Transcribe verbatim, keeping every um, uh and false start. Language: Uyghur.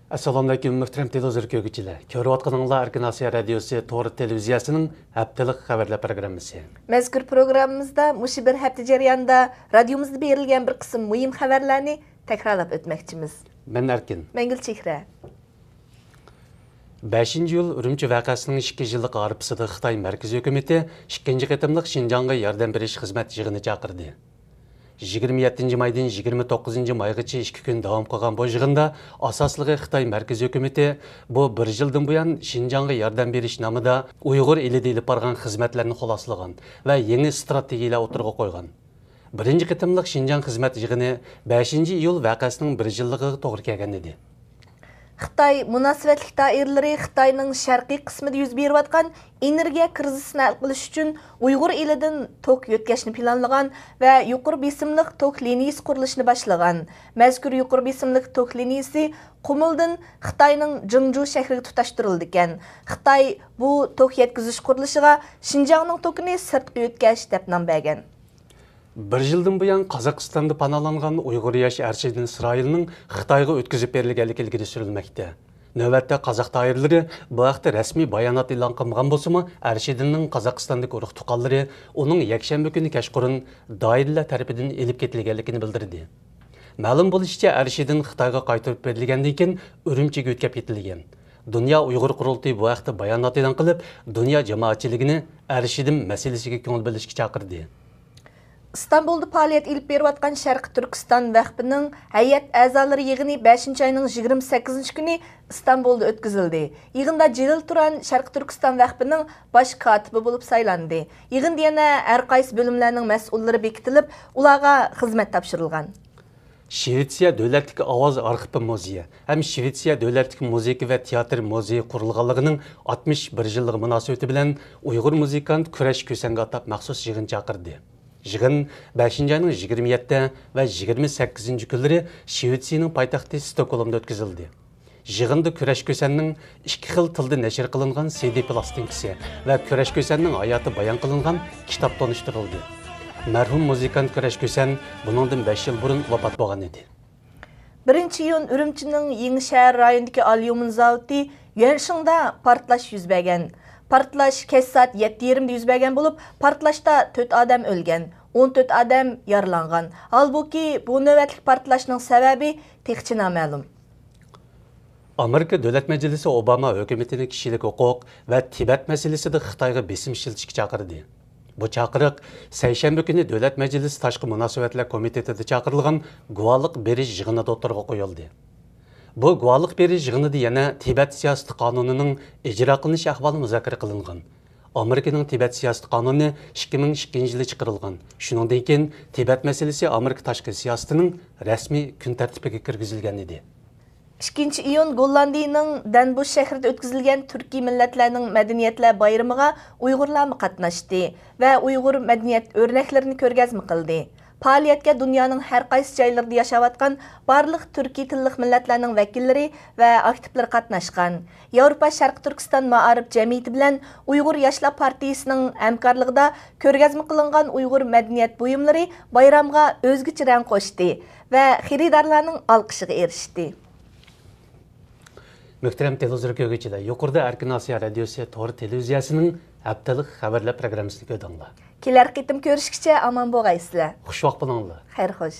ئەسسالامۇئەلەيكۇم، مۆھتەرەم تېلېۋىزور كۆرگۈچىلەر. كۆرۈۋاتقىنىڭلار ئەركىن ئاسىيا رادىيوسى تور تېلېۋىزىيەسىنىڭ ھەپتىلىك خەۋەرلەر پروگراممىسى. مەزكۇر پروگراممىمىزدا مۇشۇ بىر ھەپتە جەريانىدا رادىيومىزدا بېرىلگەن بىر قىسىم مۇھىم خەۋەرلەرنى تەكرارلاپ ئۆتمەكچىمىز. مەن ئەركىن. مەن گۈلچېھرە. بەشىنچى ئىيۇل ئۈرۈمچى ۋەقەسىنىڭ ئىككى يىللىق ئارىپىسىدا خىتاي مەركىزىي ھۆكۈمىتى ئىككىنچى قېتىملىق شىنجاڭغا ياردەم بېرىش خىزمەت يىغىنى چاقىردى. يىگىرمە يەتتىنچى مايدىن يىگىرمە توققۇزىنچى مايغىچە ئىككى كۈن داۋام قىلغان بۇ يىغىندا ئاساسلىقى خىتاي مەركىزىي ھۆكۈمىتى بۇ بىر يىلدىن بۇيان شىنجاڭغا ياردەم بېرىش نامىدا ئۇيغۇر ئېلىدە ئېلىپ بارغان خىزمەتلەرنى خۇلاسىلىغان ۋە يېڭى ئىستراتېگىيەلەر ئوتتۇرىغا قويغان. بىرىنچى قېتىملىق شىنجاڭ خىزمەت يىغىنى بەشىنچى ئىيۇل ۋەقەسىنىڭ بىر يىللىقىغا توغرا كەلگەن ئىدى. خىتاي مۇناسىۋەتلىك دائىرىلىرى خىتاينىڭ شەرقىي قىسمىدا يۈز بېرىۋاتقان ئېنېرگىيە كىرىزىسىنى ھەل قىلىش ئۈچۈن ئۇيغۇر ئېلىدىن توك يۆتكەشنى پىلانلىغان ۋە يۇقىرى بېسىملىق توك لىنىيىسى قۇرۇلۇشىنى باشلىغان. مەزكۇر يۇقىرى بېسىملىق توك لىنىيىسى قۇمۇلدىن خىتاينىڭ جېڭجۇ شەھىرىگە تۇتاشتۇرۇلىدىكەن. خىتاي بۇ توك يەتكۈزۈش قۇرۇلۇشىغا شىنجاڭنىڭ توكىنى سىرتقا يۆتكەش دەپ نام بەرگەن. بىر يىلدىن بۇيان قازاقىستاندا پاناھلانغان ئۇيغۇر ياش ئەرشىدىن ئىسرائىلنىڭ خىتايغا ئۆتكۈزۈپ بېرىلگەنلىكى ئىلگىرى سۈرۈلمەكتە. نۆۋەتتە قازاق دائىرىلىرى بۇ ھەقتە رەسمىي بايانات ئېلان قىلمىغان بولسىمۇ، ئەرشىدىننىڭ قازاقىستاندىكى ئۇرۇق تۇغقانلىرى ئۇنىڭ يەكشەنبە كۈنى كەچقۇرۇن دائىرىلەر تەرىپىدىن ئېلىپ كېتىلگەنلىكىنى بىلدۈردى. مەلۇم بولۇشىچە، ئەرشىدىن خىتايغا قايتۇرۇپ بېرىلگەندىن كېيىن ئۈرۈمچىگە يۆتكەپ كېتىلگەن. دۇنيا ئۇيغۇر قۇرۇلتىيى بۇ ھەقتە بايانات ئېلان قىلىپ، دۇنيا جامائەتچىلىكىنى ئەرشىدىن مەسىلىسىگە كۆڭۈل بۆلۈشكە چاقىردى. ئىستانبۇلدا پائالىيەت ئېلىپ بېرىۋاتقان شەرقىي تۈركىستان ۋەقپىنىڭ ھەيئەت ئەزالىرى يىغىنى بەشىنچى ئاينىڭ يىگىرمە سەككىزىنچى كۈنى ئىستانبۇلدا ئۆتكۈزۈلدى. يىغىندا جېلىل تۇران شەرقىي تۈركىستان ۋەقپىنىڭ باش كاتىپى بولۇپ سايلاندى. يىغىندا يەنە ھەر قايسى بۆلۈملەرنىڭ مەسئۇللىرى بېكىتىلىپ، ئۇلارغا خىزمەت تاپشۇرۇلغان. شىۋېتسىيە دۆلەتلىك ئاۋاز ئارخىپى مۇزېيى ھەم شىۋېتسىيە دۆلەتلىك مۇزىكا ۋە تىياتىر مۇزېيى قۇرۇلغانلىقىنىڭ ئاتمىش بىر يىللىقى مۇناسىۋىتى بىلەن ئۇيغۇر مۇزىكانت كۈرەش كۈسەنگە ئاتاپ مەخسۇس يىغىن چاقىردى. يىغىن بەشىنچى ئاينىڭ يىگىرمە يەتتە ۋە يىگىرمە سەككىزىنچى كۈنلىرى شىۋېتسىيىنىڭ پايتەختى ستوكھولمدا ئۆتكۈزۈلدى. يىغىندا كۈرەش كۈسەننىڭ ئىككى خىل تىلدا نەشر قىلىنغان سىدى پىلاستىنكىسى ۋە كۈرەش كۈسەننىڭ ھاياتى بايان قىلىنغان كىتاب تونۇشتۇرۇلدى. مەرھۇم مۇزىكانت كۈرەش كۈسەن بۇنىڭدىن بەش يىل بۇرۇن ۋاپات بولغان ئىدى. بىرىنچى ئىيۇن ئۈرۈمچىنىڭ يېڭى شەھەر رايونىدىكى ئاليۇمىن زاۋۇتى يۈەنشىڭدا پارتلاش يۈز بەرگەن. پارتلاش كەچ سائەت يەتتە يېرىمدە يۈز بەرگەن بولۇپ، پارتلاشتا تۆت ئادەم ئۆلگەن، ئون تۆت ئادەم يارىلانغان. ھالبۇكى، بۇ نۆۋەتلىك پارتلاشنىڭ سەۋەبى تېخىچە نامەلۇم. ئامېرىكا دۆلەت مەجلىسى ئوباما ھۆكۈمىتىنى كىشىلىك ھوقۇق ۋە تىبەت مەسىلىسىدە خىتايغا بېسىم ئىشلىتىشكە چاقىردى. بۇ چاقىرىق سەيشەنبە كۈنى دۆلەت مەجلىسى تاشقى مۇناسىۋەتلەر كومىتېتىدا چاقىرىلغان گۇۋاھلىق بېرىش يىغىنىدا ئوتتۇرىغا قويۇلدى. بۇ گۇۋاھلىق بېرىش يىغىنىدا يەنە تىبەت سىياسىتى قانۇنىنىڭ ئىجرا قىلىنىش ئەھۋالى مۇزاكىرە قىلىنغان. ئامېرىكىنىڭ تىبەت سىياسىتى قانۇنى ئىككى مىڭ ئىككىنچى يىلى چىقىرىلغان. شۇنىڭدىن كېيىن تىبەت مەسىلىسى ئامېرىكا تاشقى سىياسىتىنىڭ رەسمىي كۈن تەرتىپىگە كىرگۈزۈلگەن ئىدى. ئىككىنچى ئىيۇن گوللاندىيىنىڭ دەنبۇش شەھىرىدە ئۆتكۈزۈلگەن تۈركىي مىللەتلەرنىڭ مەدەنىيەتلەر بايرىمىغا ئۇيغۇرلارمۇ قاتناشتى ۋە ئۇيغۇر مەدەنىيەت ئۆرنەكلىرىنى كۆرگەزمە قىلدى. پائالىيەتكە دۇنيانىڭ ھەر قايسى جايلىرىدا ياشاۋاتقان بارلىق تۈركىي تىللىق مىللەتلەرنىڭ ۋەكىللىرى ۋە ئاكتىپلىرى قاتناشقان. ياۋروپا شەرقىي تۈركىستان مائارىپ جەمئىيىتى بىلەن ئۇيغۇر ياشلار پارتىيىسىنىڭ ھەمكارلىقىدا كۆرگەزمە قىلىنغان ئۇيغۇر مەدەنىيەت بۇيۇملىرى بايرامغا ئۆزگىچە رەڭ قوشتى ۋە خېرىدارلارنىڭ ئالقىشىغا ئېرىشتى. مۆھتەرەم تېلېۋىزور كۆرگۈچىلەر، يۇقىرىدا ئەركىن ئاسىيا رادىيوسى تور تېلېۋىزىيەسىنىڭ ھەپتىلىك خەۋەرلەر پروگراممىسىنى كۆردۈڭلار. كېلەر قېتىم كۆرۈشكىچە ئامان بولغايسىلەر. خۇش ۋاقىت بولۇڭلار. خەير خوش.